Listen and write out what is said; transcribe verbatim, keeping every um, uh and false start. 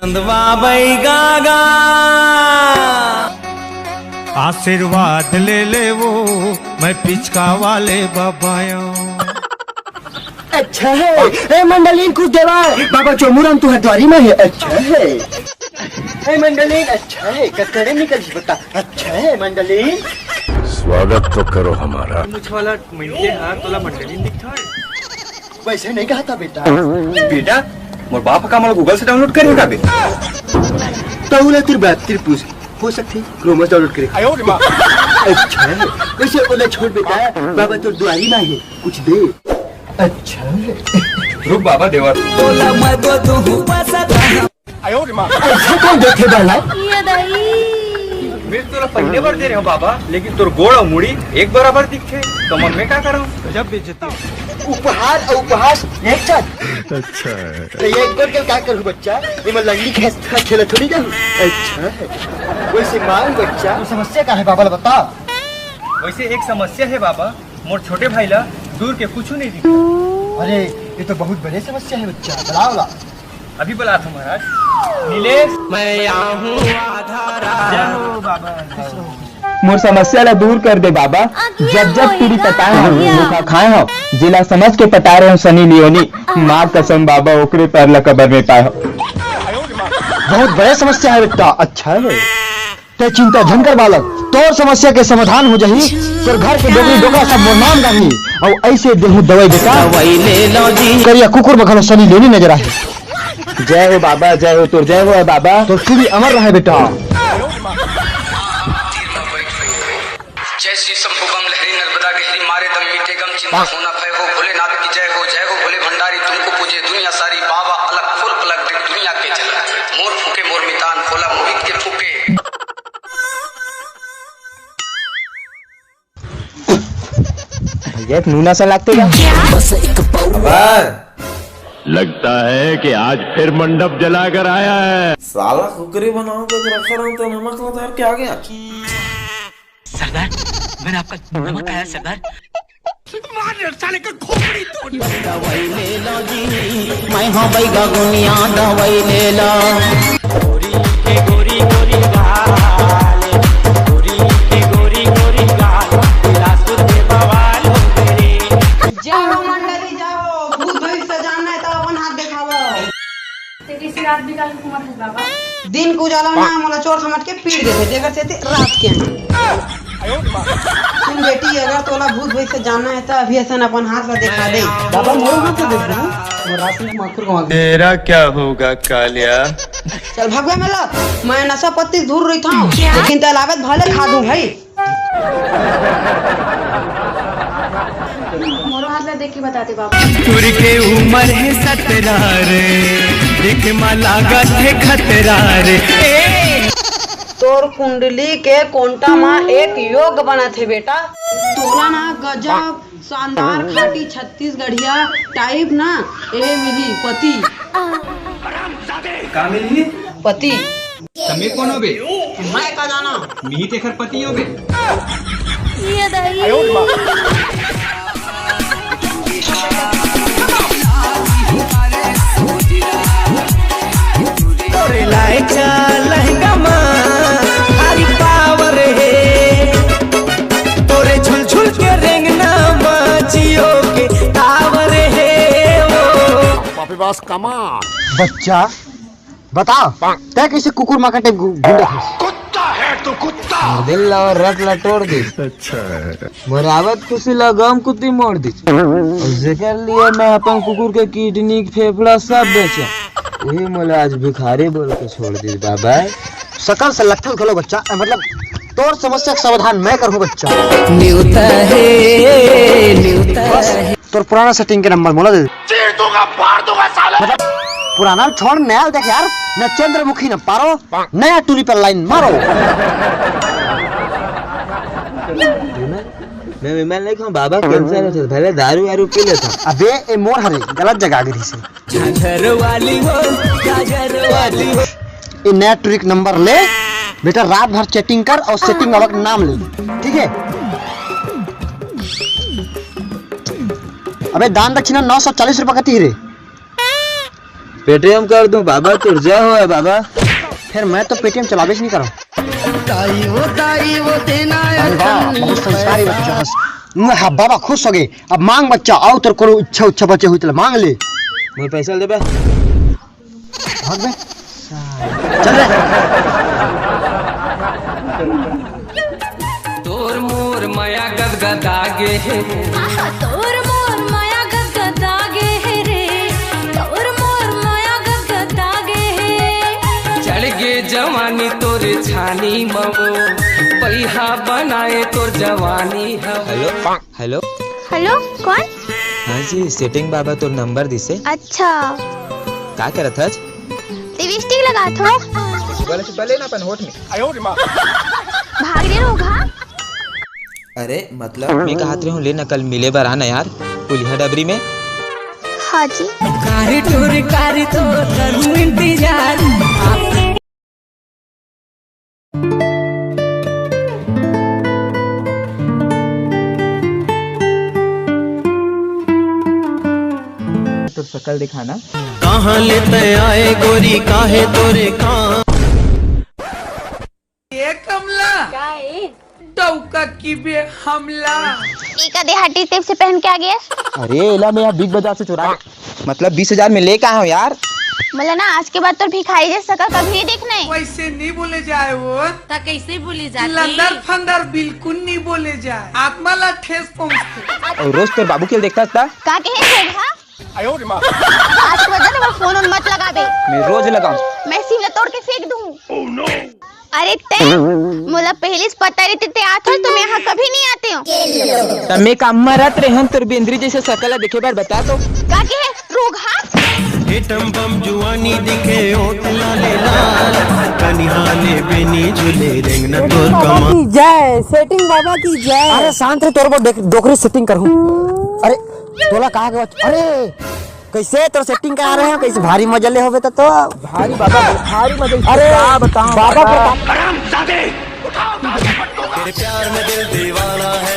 चंदवा बई गागा। आशीर्वाद ले ले वो, मैं पिचका वाले बाबा आयो। अच्छा है। ए मंडलीन, कुछ देवा। बाबा चोमुरम तुहर द्वारी में है। अच्छा है। ए मंडलीन, अच्छा है, कतरे निकल जी बता। अच्छा है मंडलीन। स्वागत तो करो हमारा। मुछ वाला मिलते हैं, तोला मंडलीन दिखता है। वैसे नहीं कहा था बेटा। बेटा, मोर बाप का मोला Google से download करेगा बे। तो उला तेरे बाप तेरे पूछ, हो सकते Chrome से download करे। अच्छा है। वैसे ओला छोड़ बेटा, बाबा तो दुआरी में है, कुछ दे। अच्छा है। रुक बाबा देवर। ऐसे कौन देखे बाला? ये दाई। मैं तोला पहले बार दे रहे हो बाबा, लेकिन तोर गोड़ और मुड़ी एक बराबर दिखे, तो मन में क्या करूं? गजब बेइज्जती। उपहार और उपहास एक साथ। अच्छा है। तो ये एक बार के क्या करूं बच्चा? ये मैं लंगड़ी खेस खेला थोड़ी जाऊं। अच्छा है। वैसे मांग बच्चा। तो समस्या क्या है बाबा, बता। वैसे एक समस्या है बाबा, मोर छोटे भाई ला दूर के कुछ नहीं दिखे। अरे, ये तो बहुत बड़े समस्या है बच्चा, बलाओ ला। अभी बलात हूँ महाराज। नीलेश, मैं आया हूँ आधा रात। जय हो बाबा। मोर समस्या ला दूर कर दे बाबा। जब जब पीड़ी पताए हो, धोखा खाए हो, जिला समझ के पटा रहे हो सनी लियोनी। माँ कसम बाबा, ओकरे पैर ला कबर में पाए हो। बहुत बड़े समस्या है बेटा। अच्छा है। ते चिंता झन कर बालक, तोर समस्या के समाधान हो जाही। तोर घर के डोकरी डोकरा सब मोर नाम गाही। अउ ऐसे देहूं दवाई बेटा। दवाई ले लो जी। करिया कुकुर में घलो सनी लियोनी नजर आही। जय हो बाबा, जय हो तोर, जय हो बाबा। तोर चूड़ी अमर रहे बेटा। जय श्री शंभु बम लहरी नर्मदा गहरी मारे दम मिटे गम चिंता होना भय हो भोलेनाथ की जय हो जय हो भोले भंडारी तुमको पूजे दुनिया सारी बाबा अलग फुल पलग दे दुनिया के झलक मोर फूके मोर मितान भोला मोहित के फूके। भैया एक नूना सा लागते क्या? बस एक पौवा। लगता है कि आज फिर मंडप जलाकर आया है। साला कुकरी बनाओ के रखा रहा तो नमक लगा के आ गया। सरदार, मैंने आपका नमक खाया सरदार। मार साले का खोपड़ी तोड़। दवाई ले लो जी, मैं हाँ बैगा गुनिया दवाई ले लो। गोरी के गोरी गोरी गाल, गोरी के गोरी गोरी गाल, बिलासपुर के बवाल हो गए। जाओ मंडली जाओ, भूत भविष्य जानना है तो अपन हाथ दिखाओ। तेरी सी रात भी काल घूमत है बाबा। दिन के उजाला में मोला चोर समझ के पीट देथे, जेकर सेती रात के आए। सुन बेटी, अगर तोला भूत भविष्य जानना है तो अभी असन अपन हाथ ला दिखा दे। बाबा, मोर हाथ ला देख दे, मोर रात में माखुर घुमा दे। तेरा क्या होगा कालिया? चल भाग बे मला, मैं नशा पत्ती से दूर रहिथौं, लेकिन तैं लाबे त भले खा दूं भाई। मोरो हाथ ला देख के बता दे बाबू। टुरी के उमर हे सतरा रे, देखे मा लागत हे खतरा रे। ए! तोर कुंडली के कोंटा मा एक योग बनत हे बेटा। तोला ना गजब शानदार खाटी छत्तीसगढ़िया टाइप ना, ए मिली पति। का मिली? पति। त मैं कोन होबे? मैं का जाना? मिही तेखर पति होबे। ये दाई। तोरे लाए चा लहंगा मा भारी पावर हे। तोरे झुलझुल के रेंगना मा जियो के टावर हे वो। पापी बास कमा। बच्चा, बता, तैं कइसे कुकुर माका टाइप घू-, घूमत हस? कुत्ता है तू, कुत्ता। मोर दिल ला अउ रत ला तोड़ दिस। अच्छा है। मोर आवत खुशी ला गम कुती मोड़ दिस। अउ जेकर लिए मैं अपन कुकुर के किडनी, फेफड़ा सब बेचेंव, उही मोला आज भिखारी बोल के छोड़ दिस बाबा। सकल से लट्ठल घलो बच्चा, ए, मतलब, तोर समस्या के समाधान मैं करहूं बच्चा। न्यूता है, न्यूता बस, है। तोर पुराना सेटिंग के नंबर मोला दे दे। चीर दूंगा, फाड़ दूंगा साले। मतलब, पुराना छोड़, नया देख यार, न चंद्रमुखी न पारो, नया टूरी पर लाइन मारो। मैं विमल नहीं खाऊं, बाबा कैंसर होता है, भले दारू वारू पी लेता। अबे, ए मोर हरे, गलत जगह आ गई से। झाझर वाली हो, झाझर वाली हो। ए नया ट्रिक नंबर ले, बेटा रात भर चैटिंग कर और सेटिंग वाला का नाम ले, ठीक है? अबे दान दक्षिणा नौ सौ चालीस रुपया कती रे। पेटीएम कर दूं बाबा, तोर जय होय बाबा। फेर मैं तो पेटीएम चलाबेच नइ करंव। ताई वो, ताई वो, देना है धन वाह, बहुत संस्कारी बच्चा हस। मैं, हाँ, बाबा खुश हो गए। अब मांग बच्चा, अउ तोर कोनो इच्छा उच्छा बचे होही त मांग ले। मोर पैसा ल देबे। भाग बे। चल रे। तोर मोर मया गदगदा गे हे। आहा, तोर मोर मया गदगदा गे हे रे। तोर मोर मया गदगदा गे हे। चढ़ गे जवानी तोरे छानी मवो। पैहा बनाए तोर जवानी हवो। हेलो। हेलो। हेलो, कौन? हाँ जी, सेटिंग बाबा तोर नंबर दिसे। अच्छा। का करत हस? लिपस्टिक लगात हो। बोले चुपा लेना अपन होठ में। भाग रे रोगहा। अरे मतलब मैं कहत रहे हूँ, ले ना कल मिले बर आना यार, पुलिया डबरी में। हाँ जी। कारी टोरी कारी तो करूँ इंतजार। तो शकल दिखाना। कहाँ लेते आए गोरी, काहे तोरे काम? ए कमला, का ए? डौका की बे हमला। एका देहाती टेप से पहन के आ गए। अरे एला मैं यहाँ बिग बाजार से चुरा, मतलब बीस हजार में लेके आया हूँ यार। बोला ना, आज के बाद तो भिखारी जैसा शकल कभी नहीं देखना है। वैसे नहीं बोले जाए वो। ता कैसे बोले जाते? लंदर फंदर बिल्कुल नहीं बोले जाए, आत्मा ला ठेस पहुँचते। और रोज तोर बाबू के देखता था। का कहे थे, हाँ? आज के बाद ना फोन उन मत लगाबे। मैं रोज लगाऊं। मैं सिम ला तोड़ के फेंक दूं। अरे ते, मोला पहले से पता रहते ते आत हो, तो मैं यहाँ कभी नहीं आते हो। त मैं का मरत रहन तोर बेंदरी जैसे शकल देखे बर बता तो। का के है? रोगहा? एटम बम जुआनी दिखे ओट लाले लाल, कनिहा ले बेनी झूले रेंगना तोर कमा। की जय, सेटिंग बाबा की जय। अरे शांत रे, तोर बर डोकरी सेटिंग करहूं। अरे तोला कहा के बच-, अरे कैसे तोर सेटिंग करा रहे हो, कैसे भारी मजा ले होबे त तो। भारी बाबा, भारी मजा। अरे का बताऊं बाबा, बाबा। तेरे प्यार में दिल दीवाना है।